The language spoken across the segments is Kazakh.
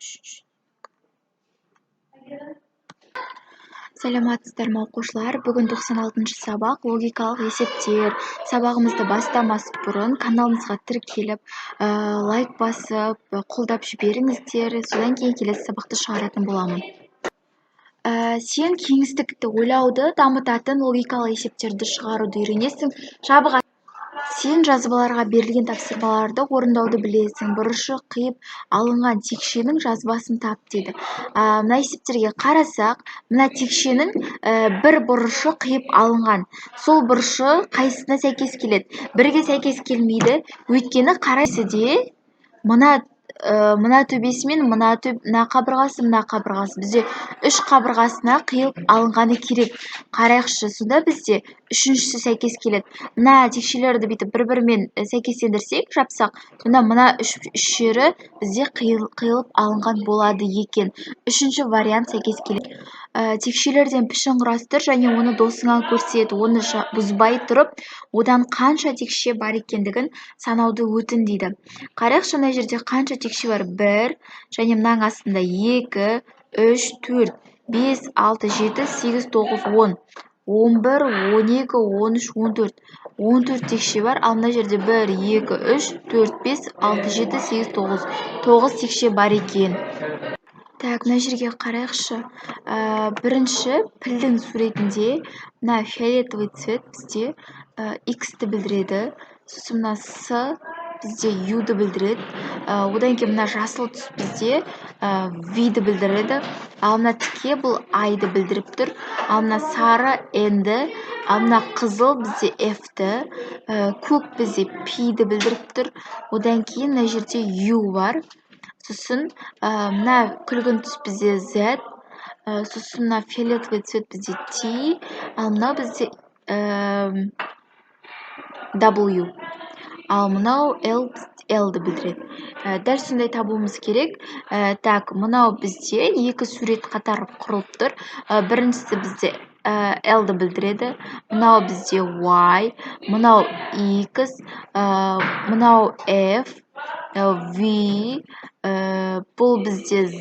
Үшінші. Саламатсыздар ма, оқушылар? Бүгін 96-шы сабақ, логикалық есептер. Сабағымызды бастамас бұрын каналымызға тіркеліп, лайк басып, қолдап жіберіңіздер. Содан кейін келесі сабақты шығаратын боламын. Сен кеңістікті ойлауды дамытатын логикалық есептерді шығаруды үйренесің. Жабық. Сен жазбаларға берілген тапсырмаларды орындауды білесің. Бұрышы қиып алынған текшенің жазбасын тап дейді. Мына есептерге қарасақ, мына текшенің бір бұрышы қиып алынған. Сол бұрышы қайсысына сәйкес келеді? Бірге сәйкес келмейді, өйткені қарайсы де мына төбесі мен мына қабырғасы, мына қабырғасы, бізде үш қабырғасына қиылып алынғаны керек. Қарайықшы, сонда бізде үшіншісі сәйкес келеді. Мына текшелерді бүйтіп бір бірімен сәйкестендірсек, жапсақ, сонда мына үш жері бізде қиылып алынған болады екен. Үшінші вариант сәйкес келеді. Текшелерден пішін құрастыр және оны досыңа көрсет. Оны бұзбай тұрып, одан қанша текше бар екендігін санауды өтін дейді. Қарайықшы, мына жерде қанша текше бар? 1 және мынаның астында 2, 3, 4, 5, 6, 7, 8, 9, 10, 11, 12, 13, 14. 14 текше бар, ал мына жерде 1, 2, 3, 4, 5, 6, 7, 8, 9. 9 текше бар екен. Так, мына жерге қарайықшы. Бірінші пілдің суретінде мына фиолетовый цвет бізде X-ті білдіреді. Сосын мына С бізде U-ды білдіреді. Одан кейін мына жасыл түс бізде V-ді білдіреді. Ал мына тіке бұл I-ды білдіріп тұр. Ал мына сары N-ді, ал мына қызыл бізде F-ті, көк бізде P-ді білдіріп тұр. Одан кейін мына жерде U бар. Сосын мына күлгін түс бізде Z, сосын мына фиолетовый цвет бізде T, ал мынау бізде W. Ал мынау L, L-ді білдіреді. Дәл сондай табуымыз керек. Так, мынау бізде екі сурет қатар құрылып тұр. Біріншісі бізде L-ді білдіреді. Мынау бізде Y, мынау X, мынау F, V, бұл бізде Z,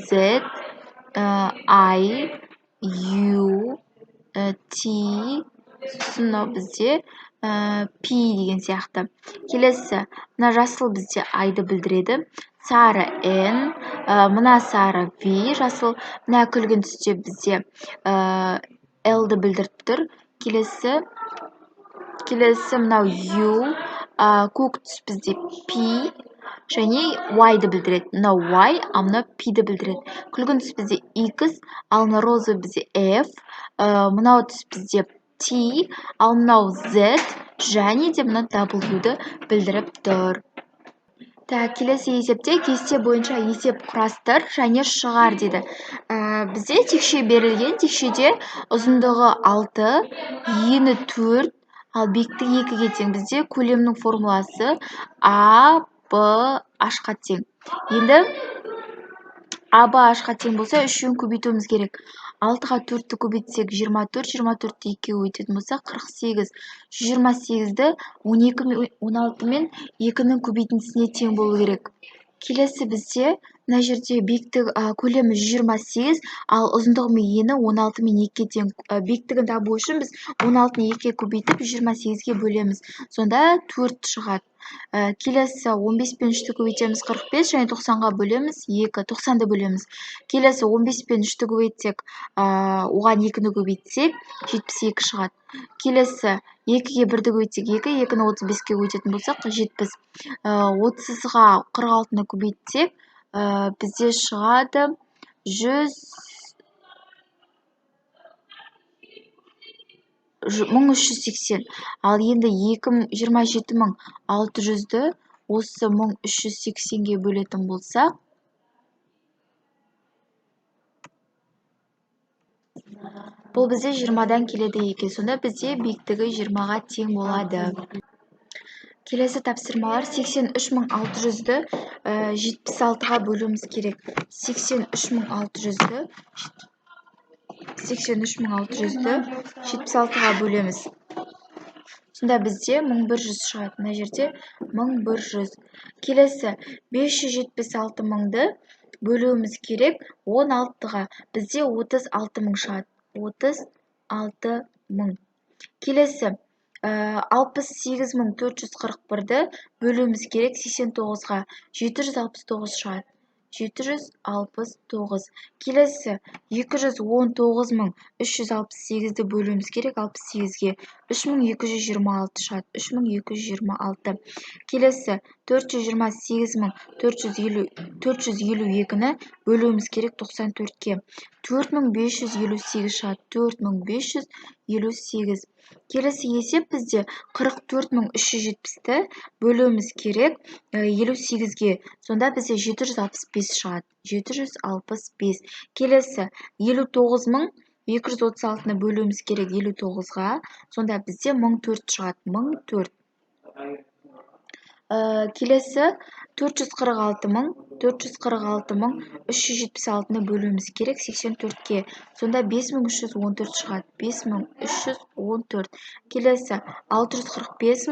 I, U, T, сосын мынау бізде P деген сияқты. Келесі, мына жасыл бізде I-ды білдіреді. Сары N, мына сары V, жасыл, мына күлгін түсте бізде L-ді білдіріп тұр. Келесі мынау U, көк түс бізде P және Y-ды білдіреді. Мынау Y, ал мынау P-ді білдіреді. Күлгін түс бізде X, ал мына розовый бізде F, мынау түс бізде T, ал мынау Z және де мына W-ді білдіріп тұр. Так, келесі есепте кесте бойынша есеп құрастыр және шығар дейді. Бізде текше берілген, текшеде ұзындығы 6, ені 4, ал биіктігі 2-ге тең. Бізде көлемнің формуласы А, Б, H-қа тең. Енді А, Б, H-қа тең болса, үшеуін көбейтуіміз керек. 6-ға 4-ті көбейтсек, 24, 24-ті 2-ге көбейтетін болсақ, 48. 128-ді 12, 16 мен 2-нің көбейтіндісіне тең болу керек. Келесі бізде мына жерде биіктігі, көлемі 128, ал ұзындығы мен ені 16 мен 2-ге тең. Биіктігін табу үшін біз 16-ны 2-ге көбейтіп, 128-ге бөлеміз. Сонда 4 шығады. Келесі 15 пен 3-ті көбейтеміз, 45 және 90-ға бөлеміз, 2, 90-ды бөлеміз. Келесі 15 пен 3-ті көбейтсек, оған 2-ні көбейтсек, 72 шығады. Келесі 2-ге 1-ді көбейтсек, 2, 2-ні 35-ке көбейтетін болсақ, 70. 30-ға 46-ны көбейтсек, бізде шығады жүз 1380. Ал енді 27600-ді осы 1380-ге бөлетін болсақ, бұл бізде 20-дан келеді екен. Сонда бізде биіктігі 20-ға тең болады. Келесі тапсырмалар 83600-ді 76-ға бөлуіміз керек. 83600-ді 76-ға бөлеміз. Сонда бізде 1100 шығады. Мына жерде 1100. Келесі 576000-ды Бөлуіміз керек 16-ға. Бізде 36 мың шығады. 36 мың. Келесі 68 441-ді бөлуіміз керек 89-ға. 769 шығады. 769. Келесі 219 368-ді бөлуіміз керек 68-ге. 3226 шығады. 3226. Келесі 428 452-ні бөлуіміз керек 94-ке. 4558 шығады. 4558. Келесі есеп бізде 44 370-ті бөлуіміз керек 58-ге. Сонда бізде 765 шығады. 765. Келесі 59 236-ны бөлуіміз керек 59-ға. Сонда бізде 1004 шығады. 1004. Келесі 446 446 376-ны бөлуіміз керек 84-ке. Сонда 5314 шығады. 5314. Келесі 645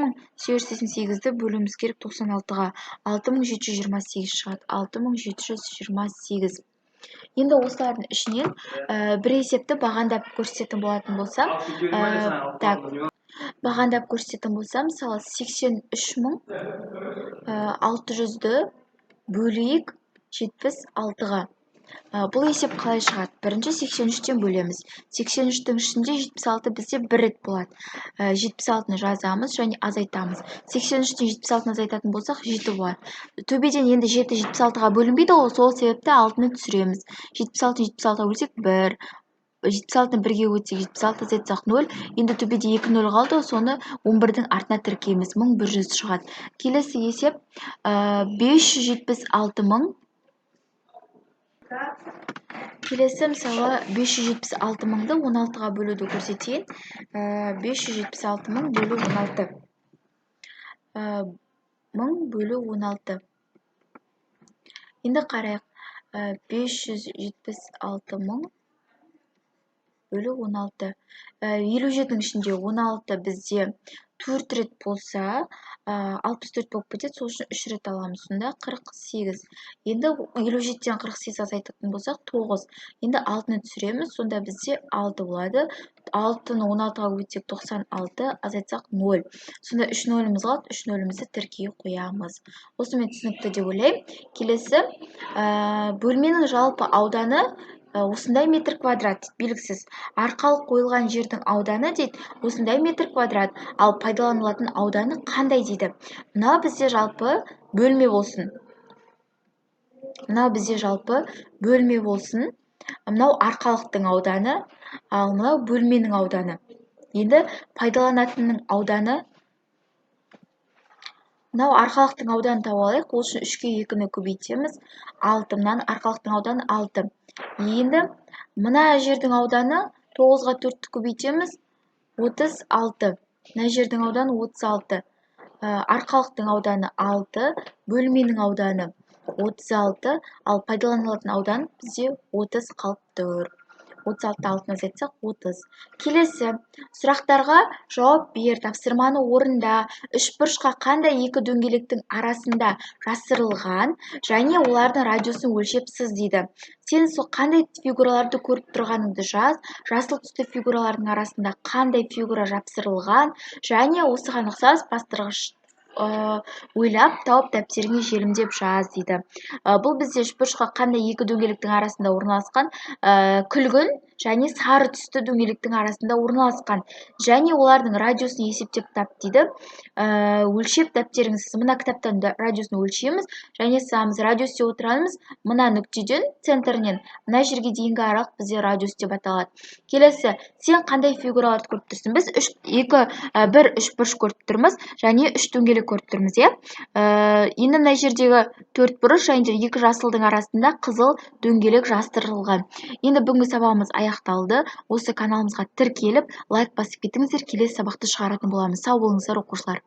888-ді бөлуіміз керек 96-ға. 6728 шығады. 6728. Енді осылардың ішінен бір есепті бағандап көрсететін болатын болсам, так, бағандап көрсететін болсам, мысалы, 83 600-ді бөлейік 76-ға. Бұл есеп қалай шығады? Бірінші 83-тен бөлеміз. 83-тің ішінде 76 бізде бір рет болады. 76-ны жазамыз және азайтамыз. 83-тен 76-ны азайтатын болсақ, 7 болады. Төбеден енді 7 76-ға бөлінбейді ғой, сол себепті 6-ны түсіреміз. 76-ны 76-ға бөлсек, 1. 76-ны бірге бөлсек, 76, азайтсақ, 0. Енді төбеде 2 0 қалды, соны 11-дің артына тіркейміз. 1100 шығады. Келесі есеп 576 000. Келесі, мысалы, 576 000-ды 16-ға бөлуді көрсетейін. 576 000 бөлу 16. Мың бөлу 16. Енді қарайық. 576 000 бөлу 16. 57-нің ішінде 16 бізде төрт рет болса, 64 болып кетеді, сол үшін үш рет аламыз. Сонда 48. Енді 57-ден 48 азайтатын болсақ, 9. Енді 6-ны түсіреміз, сонда бізде 6 болады. 6-ны 16-ға бөлсек, 96, азайтсақ, 0. Сонда 3 нөліміз қалады, 3 нөлімізді тіркей қоямыз. Осымен түсінікті деп ойлаймын. Келесі бөлменің жалпы ауданы осындай метр квадрат дейді, белгісіз. Арқалық қойылған жердің ауданы дейді осындай метр квадрат, ал пайдаланылатын ауданы қандай дейді. Мынау бізде жалпы бөлме болсын. Мынау бізде жалпы бөлме болсын. Мынау арқалықтың ауданы, ал мынау бөлменің ауданы. Енді пайдаланатынның ауданы, мынау арқалықтың ауданын тауып алайық. Ол үшін үшке екіні көбейтеміз, алты. Мынаның арқалықтың ауданы алты. Енді мына жердің ауданы тоғызға төртті көбейтеміз, 36. Мына жердің ауданы 36. Арқалықтың ауданы алты, бөлменің ауданы 36, ал пайдаланылатын аудан бізде 30 қалып тұр. 36 алтыны азайтсақ, 30. Келесі сұрақтарға жауап бер, тапсырманы орында. Үшбұрышқа қандай екі дөңгелектің арасында жасырылған және олардың радиусын өлшеп сыз дейді. Сен сол қандай фигураларды көріп тұрғаныңды жаз. Жасыл түсті фигуралардың арасында қандай фигура жапсырылған және осыған ұқсас бастырғыш ойлап тауып, дәптеріңе желімдеп жаз дейді. Бұл бізде үшбұрышқа қандай екі дөңгелектің арасында орналасқан? Күлгін және сары түсті дөңгелектің арасында орналасқан және олардың радиусын есептеп тап дейді. Өлшеп дәптеріңіз, мына кітаптан радиусын өлшейміз және сызамыз. Радиус деп отырғанымыз мына нүктеден, центрінен мына жерге дейінгі аралық бізде радиус деп аталады. Келесі сен қандай фигураларды көріп тұрсың? Біз үш, екі, бір үшбұрыш көріп тұрмыз және үш дөңгелек көріп тұрмыз, иә. Енді мына жердегі төрт бұрыш және де екі жасылдың арасында қызыл дөңгелек жастырылған. Енді бүгінгі сабағымыз аяқталды. Осы каналымызға тіркеліп, лайк басып кетіңіздер. Келесі сабақты шығаратын боламыз. Сау болыңыздар, оқушылар.